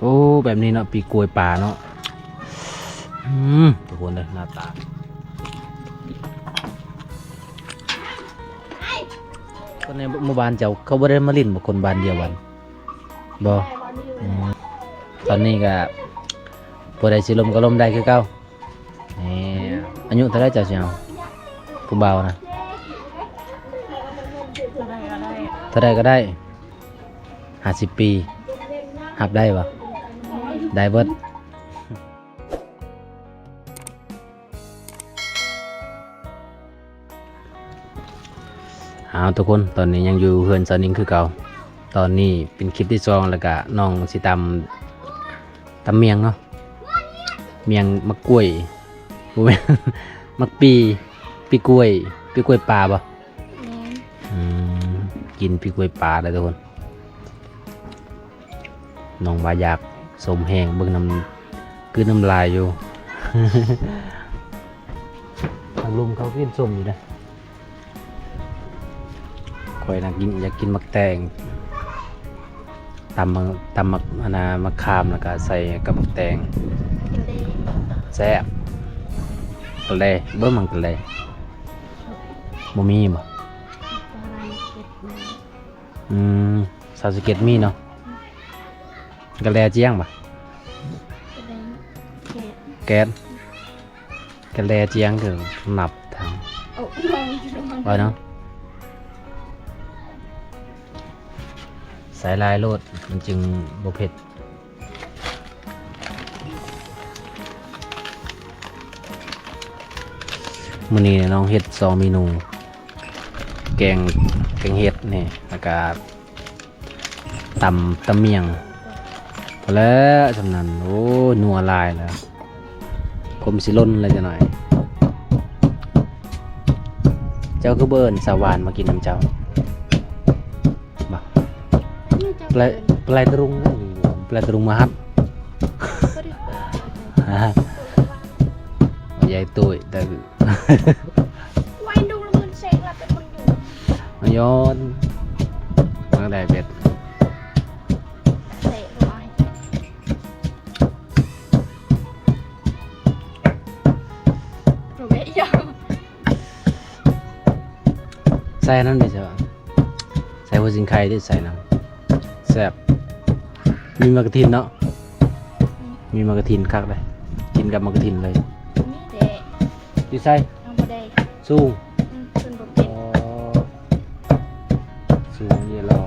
ໂອ້ ແບບນີ້ເນາະ ປີກກ້ວຍປ່າເນາະ. ອືມ ທຸກຄົນເດີ ໜ້າຕາ ຄົນໃນໝູ່ບ້ານເຈົ້າ ເຂົາບໍ່ໄດ້ມາຫຼິ້ນບໍ່ ຄົນບ້ານດຽວກັນບໍ່? ອືມ ຕອນນີ້ກະຜູ້ໃດຊິລົມກະລົມໄດ້ຄືເກົ່າ. ນີ້ ອາຍຸເທົ່າໃດເຈົ້າຊິເອົາ ຜູ້ບ່າວນະ? ເທົ່າໃດກະໄດ້ ເທົ່າໃດກະໄດ້ ຫ້າສິບປີ ຮັບໄດ້ບໍ່? ໄດ້ເບິດ. ເອົາ ທຸກຄົນ ຕອນນີ້ຍັງຢູ່ເຮືອນສາວນິງຄືເກົ່າ. ຕອນນີ້ເປັນຄລິບທີສອງ ແລ້ວກະນ້ອງຊິຕຳ ຕຳໝ້ຽງເນາະ ໝ້ຽງໝາກກ້ວຍ ບໍ່ແມ່ນ ໝາກປີ ປີກລ້ວຍ ປີກລ້ວຍປ່າບໍ່? ແມ່ນ. ອືມ ກິນປີກລ້ວຍປ່າເດີທຸກຄົນ. ນ້ອງວ່າຢາກສົ້ມແຮງ ເບິ່ງນ້ຳ ກືນນ້ຳລາຍຢູ່. ທາງລຸ່ມເຂົາກິນສົ້ມຢູ່ເດ້. ຂ້ອຍນະກິນ ຢາກກິນໝາກແຕງ ຕຳໝາກ ຕຳໝາກ ອັນນ່າ ໝາກຂາມ ແລ້ວກະໃສ່ກັບໝາກແຕງ ແຊບ. ກະແລ ເບິ່ງມັນກະແລ ບໍ່ມີບໍ່? ອືມ ຊາວສິບເຈັດມີເນາະ. ກະແລຈຽງບໍ່? ກະແລແກດ ກະແລຈຽງຄືນັບທາງ ໂອ້ ວ່າເນາະ ໃສ່ຫຼາຍໂລດ ມັນຈຶ່ງບໍ່ເຜັດ. ມື້ນີ້ນ້ອງເຮັດສອງເມນູ ແກງ ແກງເຫັດນີ້ ແລ້ວກະ ຕຳ ຕຳໝ້ຽງ ພໍແລ້ວສ່ຳນັ້ນ. ໂອ້ຍ ນົວຫຼາຍແລ້ວ ຜົມຊິຫຼົ່ນແລ້ວຈັກໜ້ອຍ. ເຈົ້າຄືບໍ່ເອີ້ນສາວຫວານມາກິນນຳເຈົ້າບໍ່? ປາໄຫຼຕະລຸງ ປາໄຫຼຕະລຸງມາຮັບ ບໍ່ໄດ້ເປີດ ຍາຍຕຸ້ຍ ແຕ່ ໄວດຸລະເມີນເຊກລະເປັນຄົນຢູ່ ມາຍ້ອນ ມາໄດ້ເບັດ ເຕະບໍ່ໄດ້ ບໍ່ແມ່ນອີຫຍັງ ໃສ່ອັນນັ້ນໄດ້ຊະ ໃສ່ຫົວຊິງໄຄເດ້ ໃສ່ນຳ ແຊບ. ມີໝາກກະທິນເນາະ ອືມ ມີໝາກກະທິນຄັກເດ້ ກິນກັບໝາກກະທິນເລີຍ. ມີແຕ່ ຢູ່ໃສ? ເອົາບໍ່ໄດ້ ສູງ ອືມ ເພິ່ນບໍ່ກິນ ອໍ ສູງນີ້ລໍ.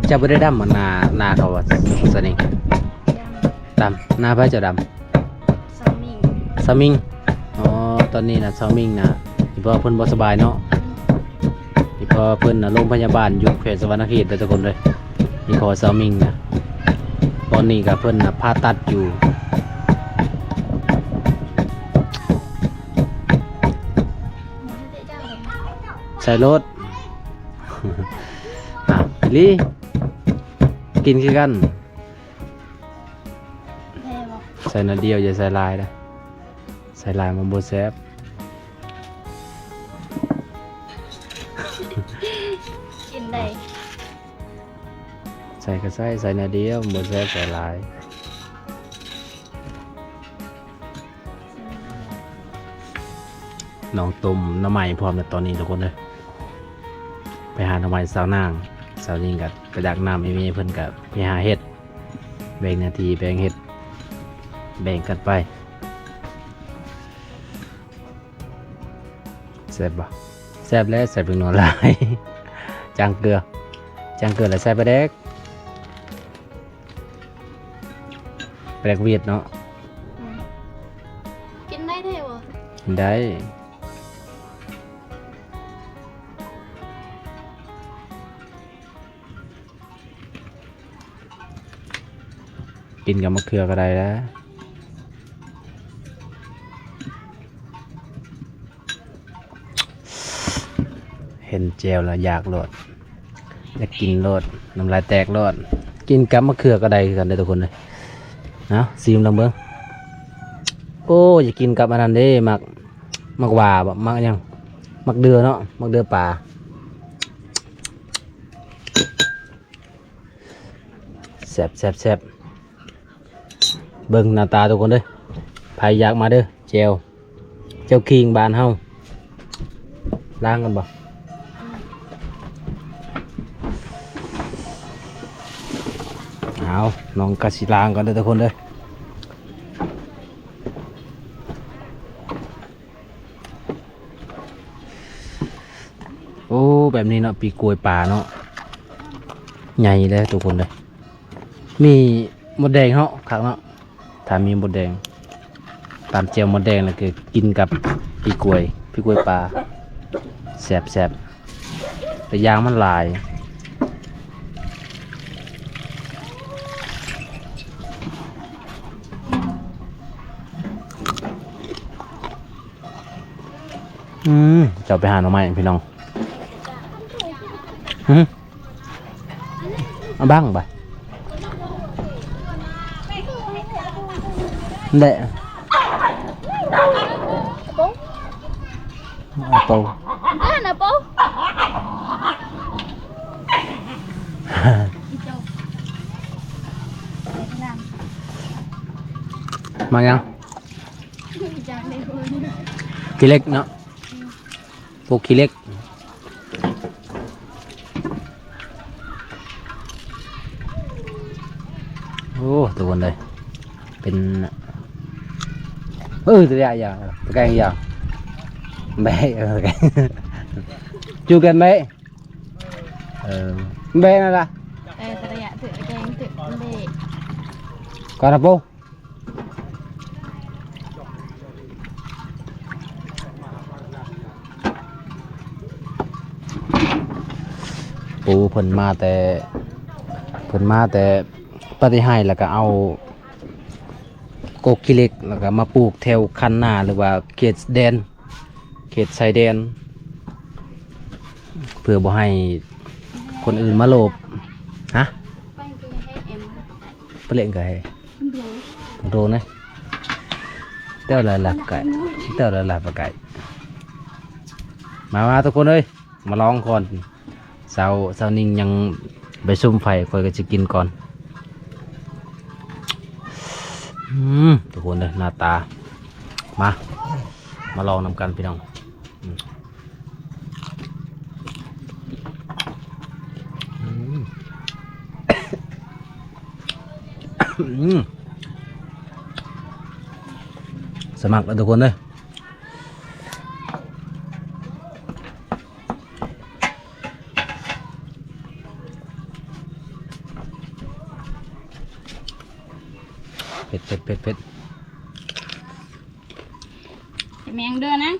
ເຈົ້າບໍ່ໄດ້ດຳໜ້າ ໜ້າເຂົາວ່າ ສະນິງ ດຳ ດຳ ໜ້າໃຜເຈົ້າດຳ? ສາວມິງ ສາວມິງ ອໍ ຕອນນີ້ນະ ສາວມິງນະ ອີ່ພໍ່ເພິ່ນບໍ່ສະບາຍເນາະ ອືມ ອີ່ພໍ່ເພິ່ນນະ ໂລງພະຍາບານຢູ່ແຂວງສະຫວັນນະເຂດເດີທຸກຄົນເດີ ອີ່ພໍ່ສາວມິງນະ ຕອນນີ້ກະເພິ່ນນະຜ່າຕັດຢູ່ ໃສ່ໂລດ ອ້າວ ອີ່ຫຼີ ກິນຄືກັນ. ແມ່ນບໍ່? ໃສ່ໜ້ອຍດຽວ ຢ່າໃສ່ຫຼາຍເດີ້ ໃສ່ຫຼາຍມັນບໍ່ແຊບ ກິນໄດ້ ໃສ່ກະໃສ່ ໃສ່ໜ້ອຍດຽວ ມັນບໍ່ແຊບໃສ່ຫຼາຍ. ນ້ອງຕົ້ມໜໍ່ໄມ້ພ້ອມແລ້ວຕອນນີ້ທຸກຄົນເອີຍ ໄປຫາໜໍ່ໄມ້ສາວນາງ ສາວຍິງກະໄປຕັກນ້ຳໃຫ້ແມ່ ເພິ່ນກະໄປຫາເຫັດ ແບ່ງໜ້າທີ່ ແບ່ງເຮັດ ແບ່ງກັນໄປ. ແຊບບໍ່? ແຊບແຫຼະ ໃສ່ເປັກນົວຫຼາຍ ຈາງເກືອ ຈາງເກືອແລ້ວໃສ່ປາແດກ ປາແດກຫວຽດເນາະ. ອືມ ກິນໄດ້ແທ້ບໍ່? ກິນໄດ້. ກິນກັບໝາກເຂືອກະໄດ້ແຫຼະ ເຫັນແຈ່ວແລ້ວຢາກໂລດ ຢາກກິນໂລດ ນ້ຳລາຍແຕກໂລດ. ກິນກັບໝາກເຂືອກະໄດ້ຄືກັນເດີທຸກຄົນເອີຍ. ເອົາ ຊີມລອງເບິ່ງ. ໂອ້ ຢາກກິນກັບອັນນັ້ນເດ້ ໝາກ ໝາກຫວ້າບໍ ໝາກຫຍັງ ໝາກເດືອເນາະ ໝາກເດືອປາ ແຊບໆໆ ເບິ່ງໜ້າຕາທຸກຄົນເດີ ໃຜຢາກມາເດີ ແຈ່ວ ແຈ່ວຂີງບ້ານເຮົາ ລ້າງກ່ອນບໍ່? ເອົາ ນ້ອງກະຊິລ້າງກ່ອນເດີທຸກຄົນເດີ. ໂອ້ ແບບນີ້ເນາະ ປີກລ້ວຍປາເນາະ ໃຫຍ່ເດ້ທຸກຄົນເດ້. ມີມົດແດງເນາະ ຄັກເນາະ ຖ້າມີມົດແດງ ຕຳແຈ່ວມົດແດງ ແລ້ວກໍກິນກັບປີກລ້ວຍ ປີກລ້ວຍປາ ແຊບໆ ແຕ່ຢ່າງມັນຫຼາຍ. ອືມ ເຈົ້າໄປຫາໜໍ່ໄມ້ພີ່ນ້ອງ ຫື ເອົາບັ້ງໄປ ແຫຼະ ເອົາໂຕ ເອີ້ນເອົາໂຕ ມາຍັງ? ຂີ້ເຫຼັກເນາະ ພວກຂີ້ເຫຼັກ ໂອ້ ທຸກຄົນເອີຍ ເປັນ ເອີ ຕົວໃຫຍ່ ຕົວແກງ ແບະ ເອີ ຈູກັນແບະ ເອີ ແບະນັ້ນລະ ເອີ ຕົວໃຫຍ່ ຕົວແກງ ຕົວແບະ ກ່ອນນະປູ. ປູເພິ່ນມາແຕ່ ເພິ່ນມາແຕ່ປາກເຊໄຮ ແລ້ວກໍເອົາກົກຂີ້ເຫຼັກ ແລ້ວກໍມາປູກແຖວຄັນນາ ຫຼືວ່າເຂດແດນ ເຂດຊາຍແດນ ເພື່ອບໍ່ໃຫ້ຄົນອື່ນມາໂລບ. ຮະ? ປະເລັງກະໃຫ້ ໂດນ ໂດນນະ ແຕ່ລະຫຼັບໄກ່ ແຕ່ລະຫຼັບໄກ່ ມາ ມາທຸກຄົນເອີຍ ມາລອງກ່ອນ ສາວ ສາວນິງຍັງໄປສຸມໄຟ ຂ້ອຍກໍຊິກິນກ່ອນ ອືມ ທຸກຄົນເອີຍ ໜ້າຕາ ມາ ມາລອງນຳກັນພີ່ນ້ອງ ອືມ ອືມ ອືມ ສະໝັກເດີທຸກຄົນເດີ ເຜັດ ເຜັດ ເຜັດ ເຜັດ ແມງເດີນະ.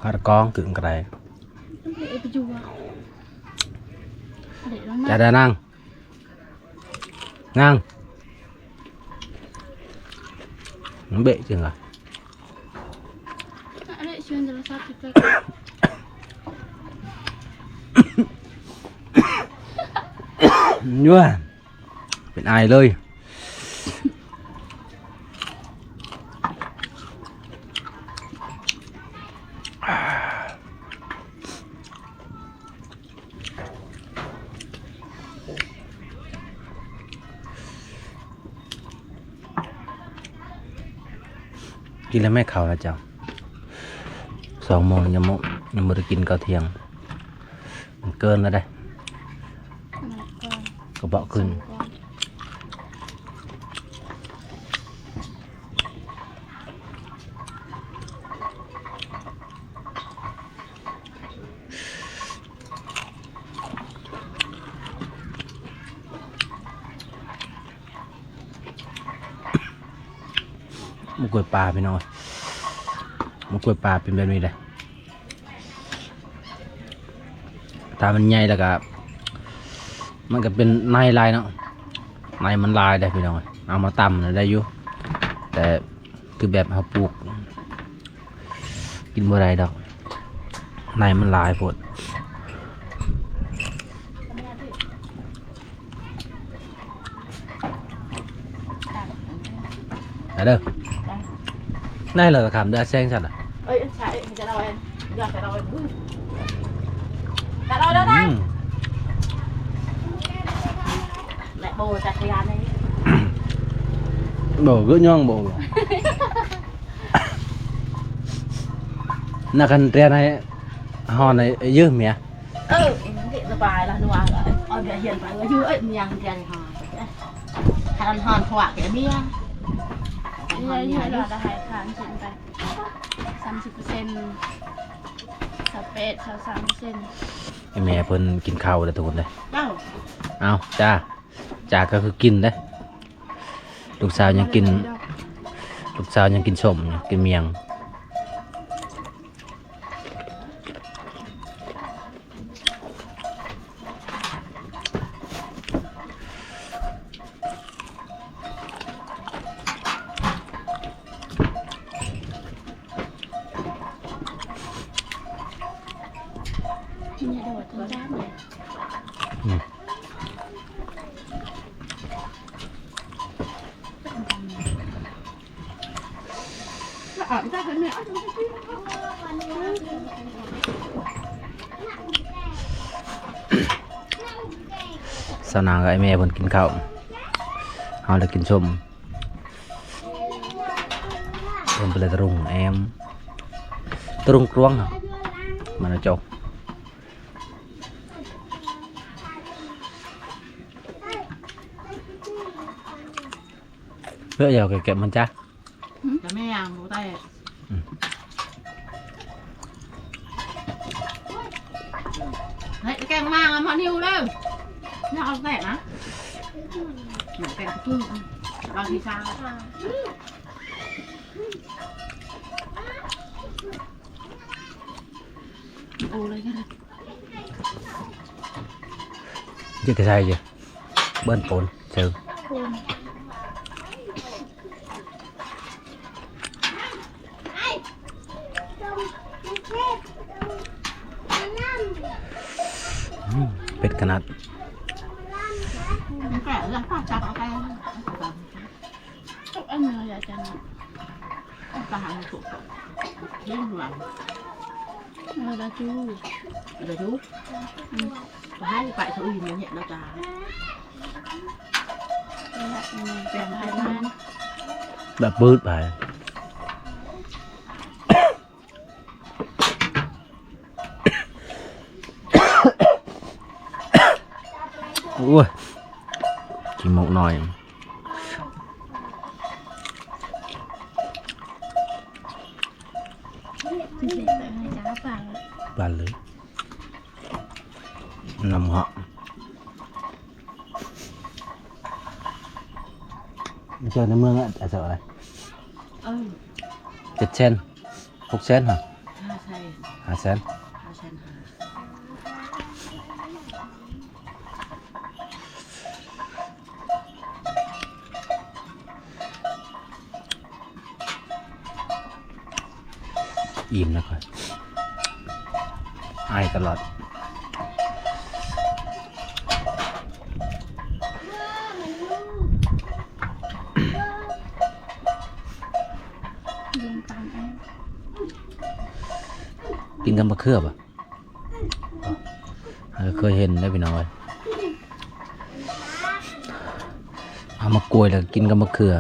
ກັດກ້ອງກຶງກະໄດ ຈະໄດ້ນັ່ງ ນັ່ງ ມັນເບະຈຶ່ງລະ ເປັນອາຍເລີຍ ກິນແລ້ວແມ່ເຂົ້ານະເຈົ້າ ສອງໂມງຍັງບໍ່ ຍັງບໍ່ໄດ້ກິນເຂົ້າທ່ຽງ ມັນເກີນແລ້ວເດ້ ກະເບາະຂຶ້ນ ໝາກກ້ວຍປ່າພີ່ນ້ອງ ໝາກກ້ວຍປ່າເປັນແບບນີ້ເດ້ ຖ້າມັນໃຫຍ່ແລ້ວກະ ມັນກະເປັນໃນຫຼາຍເນາະ ໃນມັນຫຼາຍເດ້ພີ່ນ້ອງ ເອົາມາຕຳນະໄດ້ຢູ່ ແຕ່ຄືແບບເຮົາປູກ ກິນບໍ່ໄດ້ດອກ ໃນມັນຫຼາຍໂພດ ເອີ ເດີ ໄດ້ ໄດ້ແລ້ວ ຄຳເດີ ແຊງຊັ້ນນະ ເອີຍ ໃຊ່ ຈະເອົາ ຢາກຈະເອົາ ຈະເອົາໄດ້ ອືມ ແລະ ໂບຈັກກະຍານນີ້ ໂບກໍຍ່ອງໂບ ນະຄັນຕຽນໃຫ້ ຮ້ອນໃຫ້ຢືມເມຍ ເອີ ສະບາຍລະ ໜູເອົາເມຍຮຽນໄປ ເອີ ຢູ່ເອີຍ ເມຍຮຽນໃຫ້ ຄັນຮ້ອນພວກແກເມຍ ເມຍຮຽນລະ ໃຫ້ຄ່າເຊັນໄປ ສາມສິບເປີເຊັນ ຊາວແປດ ຊາວສາມເປີເຊັນ ໃຫ້ແມ່ເພິ່ນກິນເຂົ້າເດີທຸກຄົນເດີ ເຈົ້າ ເອົາ ຈ້າ ຈ້າກໍຄືກິນເດ້ ລູກສາວຍັງກິນ ລູກສາວຍັງກິນສົ້ມ ກິນໝ້ຽງ. ອືມ ສາວນາງກັບອ້າຍແມ່ເພິ່ນກິນເຂົ້າ ເຮົາລະກິນສົ້ມ ເພິ່ນໄປເລີຍຕະລຸງແອມ ຕະລຸງກລວງ ມານະຈົກ ເພື່ອຢາກແກະມັນຈ້າ ຈະແມ່ງບໍ່ໄດ້ ອືມ ເຮີ້ຍ ແກງມາງມານິວເດີ ຢ່າເອົາແຕກນະ ແກງຄືລາວທີ່ຊາ ໂອ້ ເຈັດໃສ່ຢູ່ ເບິ່ນໂປນເຊີ ອືມ ເຜັດຂະໜາດ ມັນແກະແລ້ວກໍຈັບເອົາໄປ ເອົາອັນນີ້ລະຈັ່ງ ປາຫາງສຸກ ເຮັດຫຍັງ ເອີ ລາຈູ ລາຈູ ອືມ ໃຫ້ໄປເຂົາອີກເນາະ ລາຈາ ແບບປືດໄປ. ໂອ້ຍ ຂີ້ມູກນ້ອຍ ປານເລີຍ ນ້ຳເຫາະ ເຈີໃນເມືອງອາ ອາເຈົ້າອະໄລ ເອີ ເຈັດແສນ ຫົກແສນຫະ ຫ້າແສນ ຫ້າແສນ ຫ້າແສນຫ້າ ອີ່ມແລ້ວຂ້ອຍ ໄອຕະຫຼອດ. ກິນກັບມະເຂືອບໍ່? ເອີ ເຄີຍເຫັນເດ້ພີ່ນ້ອງເອີຍ ເອົາມາກວຍແລ້ວກິນກັບມະເຂືອ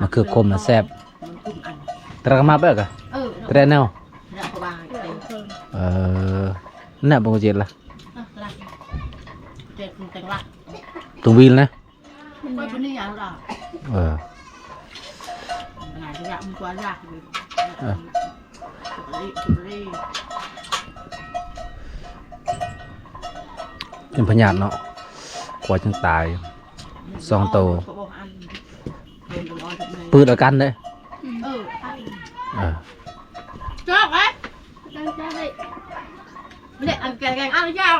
ມະເຂືອຂົມນະແຊບ ແຕ່ລະກະມາແບບກະ ເອີ ແຕ່ແນວ ເອີ ນັ້ນນະ ບໍ່ເຈັດລະ ຕົງວິນນະ. ເອີ ເປັນພະຍາດເນາະ ກວດຈົນຕາຍ ສອງໂຕ ປືດອາກັນເດ້ ເອີ ຈອກເອີຍ ເດ້ ອັນແກງ ແກງ ອັນຍາວ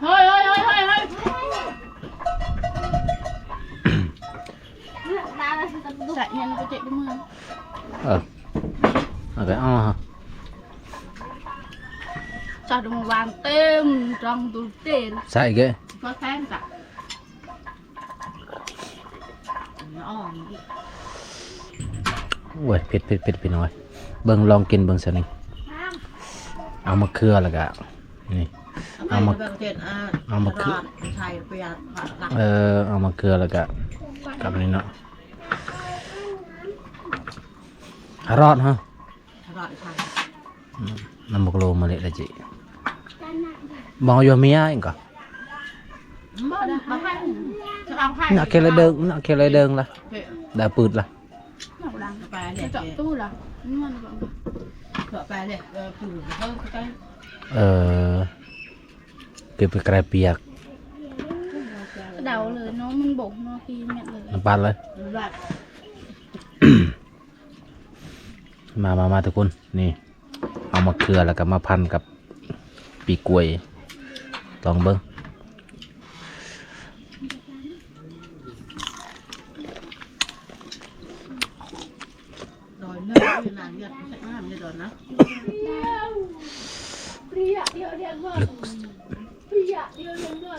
ເຮີ້ຍ ເຮີ້ຍ ເຮີ້ຍ ເຮີ້ຍ ເຮີ້ຍ ໃສ່ເງິນໄປເຈັບເມືອງ ເອີ ເອົາໄປ ອໍ ຊາດມາວາງເຕັມ ຈອງຕູເຕັນ ໃສ່ເກ ກໍແຊນກະ ໂອ້ຍ ເຜັດໆໆ ພີ່ນ້ອງເອີຍ ເບິ່ງ ລອງກິນເບິ່ງຊະນີ້ ເອົາມະເຂືອ ແລ້ວກະ ນີ້ ເອົາມະ ເອົາມະເຂືອ ເອີ ເອົາມະເຂືອ ແລ້ວກະ ກັບນີ້ເນາະ ຮາດຮະ ອືມ ນ້ຳບັກໂລມາເລະລະຈິ ມອງຢູ່ເມຍເອງກໍ ໜ້າເຄລະເດີງ ໜ້າເຄລະເດີງລະ ດາປືດລະ ເຈາະຕູ້ລະ ເອີ ເກັບໄປກະໄດ້ປຽກ ເດົາເລີຍເນາະ ມັນບົກເນາະ ທີ່ແມ່ນເລີຍ ນ້ຳປານເລີຍ ມາ ມາ ມາ ທຸກຄົນ ນີ້ ເອົາມະເຂືອ ແລ້ວກໍມາພັນກັບປີກກ້ວຍ ລອງເບິ່ງ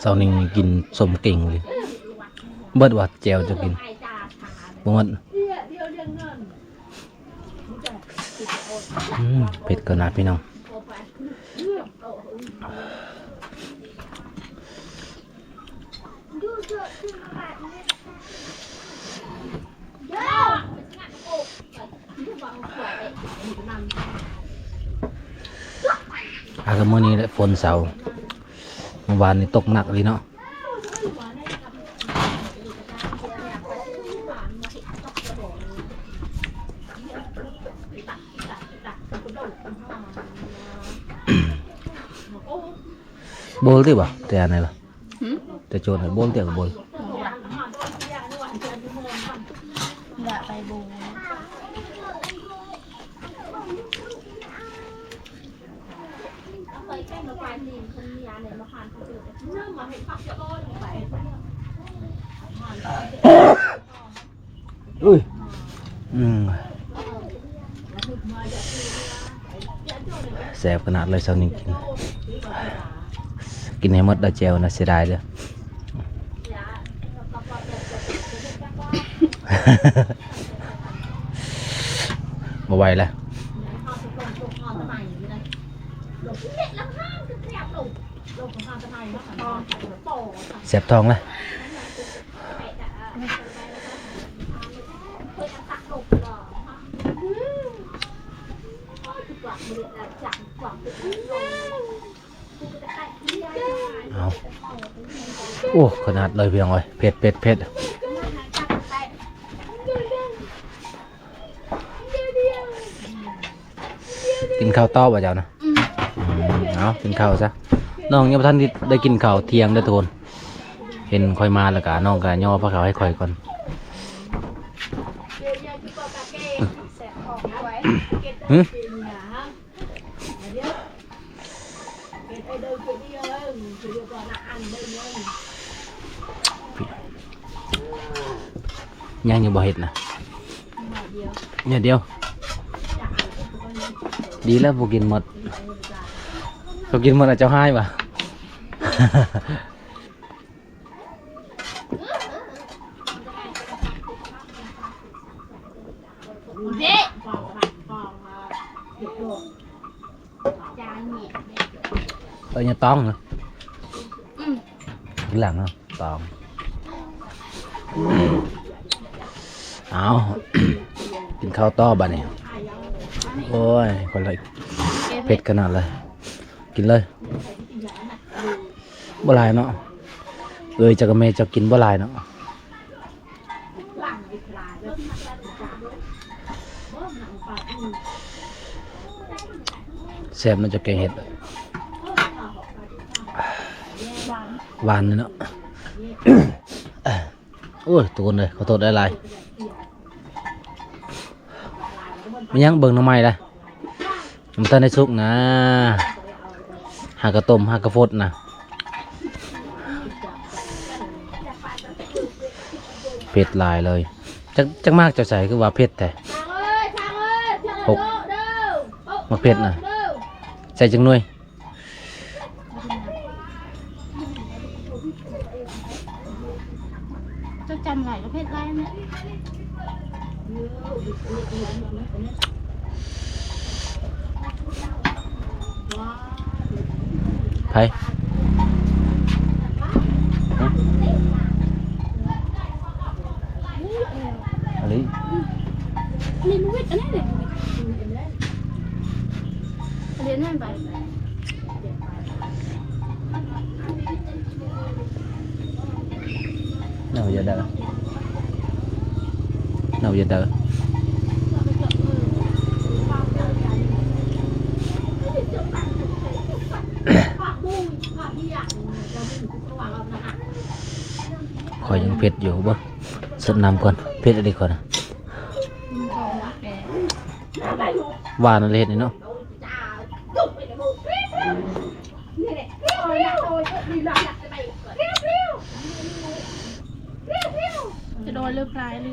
ຊາວນິງກິນສົ້ມເກັ່ງເລີຍ ເບິດວ່າແຈ່ວຈະກິນ ບໍ່ໝົດ ອືມ ເຜັດຂະໜາດ ພີ່ນ້ອງ. ອາ ກະມື້ນີ້ແຫຼະຝົນເຊົາ ມື້ວານນີ້ຕົກໜັກອີ່ຫຼີເນາະ. ໂບລຕິບໍ່ ແຕ່ອັນໃດລະ ຫືມ ແຕ່ໂຈນໂບລຕິ ກະໂບລ ລະໄປໂບລ. ອືມ ແຊບຂະໜາດເລີຍ ຊາວນິງກິນ ກິນໃຫ້ໝົດເດີ ແຈ່ວນະ ເສຍດາຍເດີ. ບໍ່ໄຫວແລ້ວ ແສບທ້ອງແລ້ວ. ເອົາ ໂອ້ ຂະໜາດເລີຍ ພີ່ນ້ອງເອີຍ ເຜັດ ເຜັດ ເຜັດ. ກິນເຂົ້າຕໍ່ບໍ່ເຈົ້ານະ? ອືມ ອືມ ເອົາ ກິນເຂົ້າຊະ ນ້ອງຍັງບໍ່ທັນໄດ້ກິນເຂົ້າທ່ຽງເດີທຸກຄົນ ເຫັນຂ້ອຍມາແລ້ວກະ ນ້ອງກະຍໍພາເຂົ້າໃຫ້ຂ້ອຍກ່ອນ. ຫື? ຍັງຢູ່ບໍ່ເຮັດນະ? ໜ້ອຍດຽວ ໜ້ອຍດຽວ ດີແລ້ວບໍ່ກິນໝົດ ເຂົາກິນໝົດລະເຈົ້າຮ້າຍຫວາ? ເອີ ຢ່າຕ້ອງນະ ອືມ ທີຫຼັງເນາະ ຕ້ອງ. ເອົາ ກິນເຂົ້າຕໍ່ບາດນີ້ ໂອ້ຍ ຄົນລະເຜັດຂະໜາດເລີຍ ກິນເລີຍ. ບໍ່ຫຼາຍເນາະ ເອີຍ ເຈົ້າກັບແມ່ເຈົ້າກິນບໍ່ຫຼາຍເນາະ. ແຊບເນາະ ເຈົ້າແກງເຫັດ ຫວານເນາະ. ໂອ້ຍ ທຸກຄົນເອີຍ ຂໍໂທດຫຼາຍໆ. ແມ່ນຫຍັງ ເບິ່ງໜໍ່ໄມ້ລະ ມັນບໍ່ທັນໄດ້ສຸກນະ ຫາກະຕົ້ມ ຫາກະຟົດນະ. ເຜັດຫຼາຍເລີຍ ຈັກ ຈັກໝາກເຈົ້າໃສ່ຄືວ່າເຜັດແທ້? ຫົກ ໝາກເຜັດນະ ໃສ່ຈັກໜ່ວຍ? ເຈົ້າ ຈຳຫຼາຍກໍເຜັດຫຼາຍແຫຼະ. ໃຜ? ຫຶ? ອາລີ? ອັນນີ້ບໍ່ເຜັດ ອັນນີ້ເດ ອັນນີ້ນັ້ນໄປ. ເອົາຢ່າເດີ ເອົາຢ່າເດີ. ຂ້ອຍຍັງເຜັດຢູ່ ເບິ່ງ ຊົດນ້ຳກ່ອນ ເຜັດອີ່ຫຼີຂ້ອຍນະ. ຫວານເລີຍເຮັດນີ້ເນາະ. ຈະໂດຍເລີບລາຍຫຼື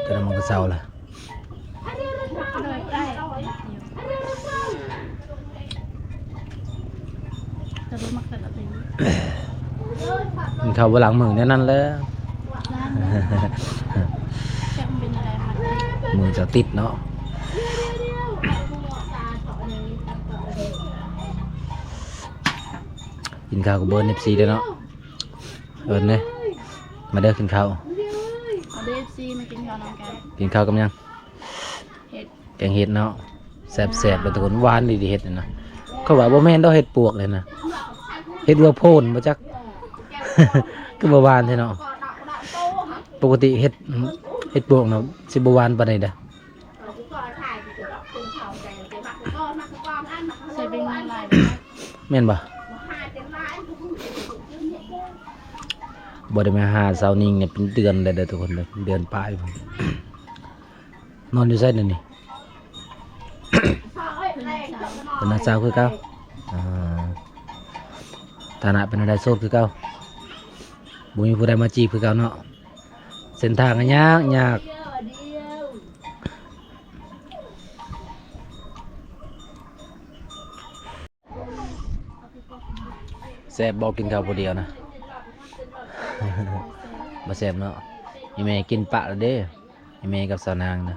ຈະໄດ້ມັນກໍເຊົາລະ. ໂດຍໄດ້ ຈະໄດ້ມັກແຕ່ລະປີ. ກິນເຂົ້າບໍ່ລ້າງມືແນວນັ້ນແຫຼະ. ລ້າງແລ້ວ ຈັກມັນເປັນແນວໃດ ມືຈະຕິດເນາະ. ກິນເຂົ້າກັບເບີນ ເອັຟຊີ ເດ້ເນາະ. ເອີ້ນເດ້ ມາເດີກິນເຂົ້າ. ມາເດີ ເອັຟຊີ ມາກິນເຂົ້ານຳກັນ. ກິນເຂົ້າກັບຫຍັງ? ເຫັດ ແກງເຫັດເນາະ. ແຊບໆ ເດີທຸກຄົນ. ຫວານດີເຫັດນີ້ນະ. ເຂົາວ່າບໍ່ແມ່ນດອກເຫັດປວກນີ້ນະ ເຫັດຫົວໂພນບໍ່ຈັກ ຄືບໍ່ຫວານແທ້ເນາະ. ປົກກະຕິເຫັດ ເຫັດປວກນະ ຊິບໍ່ຫວານປານໃດເດ້. ໃສ່ເບັງຫຼາຍ ແມ່ນບໍ່? ບໍ່ໄດ້ມາຫາສາວນິງນີ້ເປັນເດືອນແລ້ວເດີທຸກຄົນເດີ ເດືອນປາຍພຸ້ນ. ນອນຢູ່ໃສດຽວນີ້? ເປັນນ້າສາວຄືເກົ່າ. ອ່າ ຖານະເປັນແນວໃດ? ໂສດຄືເກົ່າ ບໍ່ມີຜູ້ໃດມາຈີບຄືເກົ່າເນາະ. ເສັ້ນທາງກໍຍາກ ຍາກ. ແຊບບໍ່ ກິນເຂົ້າຜູ້ດຽວນະ? ບໍ່ແຊບເນາະ. ອີແມ່ກິນປະແລ້ວເດ້ ອີແມ່ກັບສາວນາງນະ.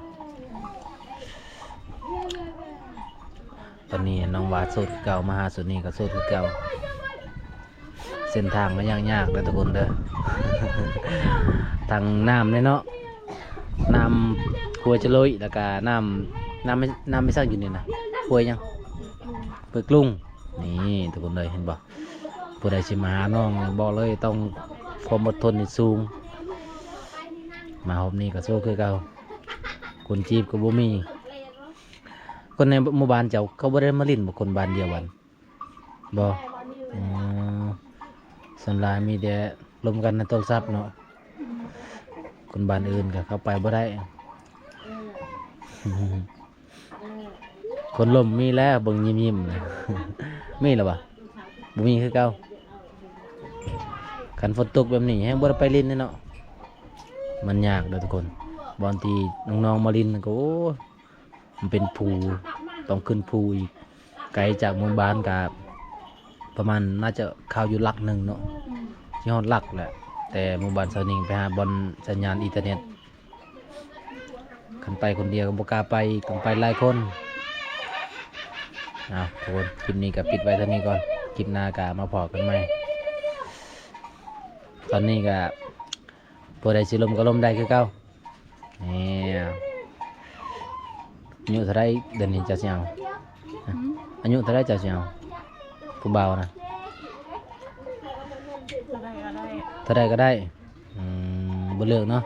ຕອນນີ້ນ້ອງຫວາໂສດຄືເກົ່າ ມາຫາຊຸດນີ້ກໍໂສດຄືເກົ່າ. ເສັ້ນທາງກໍຍາກໆ ເດີທຸກຄົນເດີ ທັງນ້ຳເດ້ເນາະ ນ້ຳຫ້ວຍຈະໂລຍ ແລ້ວກະນ້ຳ ນ້ຳ ນ້ຳໄມ່ສັກຢູ່ນີ້ນະ ຫ້ວຍຫຍັງ? ຫ້ວຍກລຸງ. ນີ້ທຸກຄົນເອີຍ ເຫັນບໍ່? ຜູ້ໃດຊິມາຫານ້ອງນີ້ ບອກເລີຍ ຕ້ອງຄວາມອົດທົນນີ້ສູງ. ມາຮອບນີ້ກໍໂຊຄືເກົ່າ ຄົນຈີບກໍບໍ່ມີ. ຄົນໃນໝູ່ບ້ານເຈົ້າ ເຂົາບໍ່ໄດ້ມາຫຼິ້ນບໍ່? ຄົນບ້ານດຽວກັນ ບໍ່? ອໍ ສ່ວນຫຼາຍມີແຕ່ລົມກັນໃນໂທລະສັບເນາະ. ຄົນບ້ານອື່ນກໍເຂົ້າໄປບໍ່ໄດ້. ຄົນລົມມີແລ້ວ ເບິ່ງຍິ້ມໆ ນະ ມີແລ້ວບໍ່? ບໍ່ມີຄືເກົ່າ. ຄັນຝົນຕົກແບບນີ້ແຮງບໍ່ໄດ້ໄປຫຼິ້ນເດ້ເນາະ. ມັນຍາກເດີທຸກຄົນ ບ່ອນທີ່ນ້ອງໆມາຫຼິ້ນກໍ ໂອ້ຍ ມັນເປັນພູ ຕ້ອງຂຶ້ນພູອີກ ໄກຈາກໝູ່ບ້ານກະປະມານ ໜ້າຈະເຂົ້າຢູ່ຫຼັກໜຶ່ງເນາະ ຊິຮອດຫຼັກແຫຼະ. ແຕ່ໝູ່ບ້ານສາວນິງໄປຫາບ່ອນສັນຍານອິນເຕີເນັດ. ຄັນໄປຄົນດຽວກໍບໍ່ກ້າໄປອີກ ຕ້ອງໄປຫຼາຍຄົນ. ເອົາ ທຸກຄົນ ຄລິບນີ້ກໍປິດໄວ້ເທົ່ານີ້ກ່ອນ ຄລິບໜ້າກໍມາພໍ້ກັນໃໝ່. ຕອນນີ້ກໍຜູ້ໃດຊິລົມກໍລົມໄດ້ຄືເກົ່າ. ນີ້ ອາຍຸເທົ່າໃດດຽວນີ້ເຈົ້າຊິເອົາ? ຫືມ? ອາຍຸເທົ່າໃດເຈົ້າຊິເອົາຜູ້ບ່າວນະ? ເທົ່າໃດກໍໄດ້ ເທົ່າໃດກໍໄດ້. ອືມ ບໍ່ເລືອກເນາະ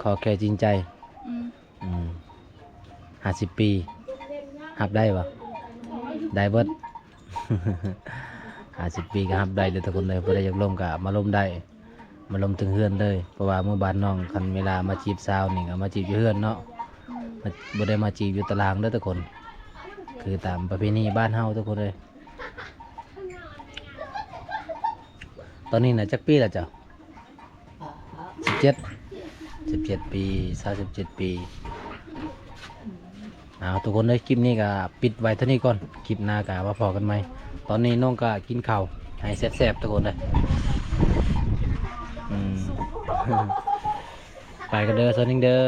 ຂໍແຄ່ຈິງໃຈ. ອືມ ອືມ ຫ້າສິບປີ ຮັບໄດ້ບໍ່? ໄດ້ເບິດ. ຫ້າສິບປີກໍຮັບໄດ້ເດີທຸກຄົນເດີ ຜູ້ໃດຢາກລົມກໍມາລົມໄດ້ ມາລົມເຖິງເຮືອນເລີຍ. ເພາະວ່າໝູ່ບ້ານນ້ອງ ຄັນເວລາມາຈີບສາວນີ້ກໍມາຈີບຢູ່ເຮືອນເນາະ ບໍ່ໄດ້ມາຈີບຢູ່ຕະລາງເດີທຸກຄົນ ຄືຕາມປະເພນີບ້ານເຮົາທຸກຄົນເອີຍ. ຕອນນີ້ນະ ຈັກປີແລ້ວເຈົ້າ? ສິບເຈັດ ສິບເຈັດປີ ຊາວສິບເຈັດປີ. ເອົາ ທຸກຄົນເອີຍ ຄລິບນີ້ກໍປິດໄວ້ເທົ່ານີ້ກ່ອນ ຄລິບໜ້າກໍມາພໍ້ກັນໃໝ່. ຕອນນີ້ນ້ອງກໍກິນເຂົ້າໃຫ້ແຊບໆ ທຸກຄົນເອີຍ. ໄປກັນເດີ ສາວນິງເດີ.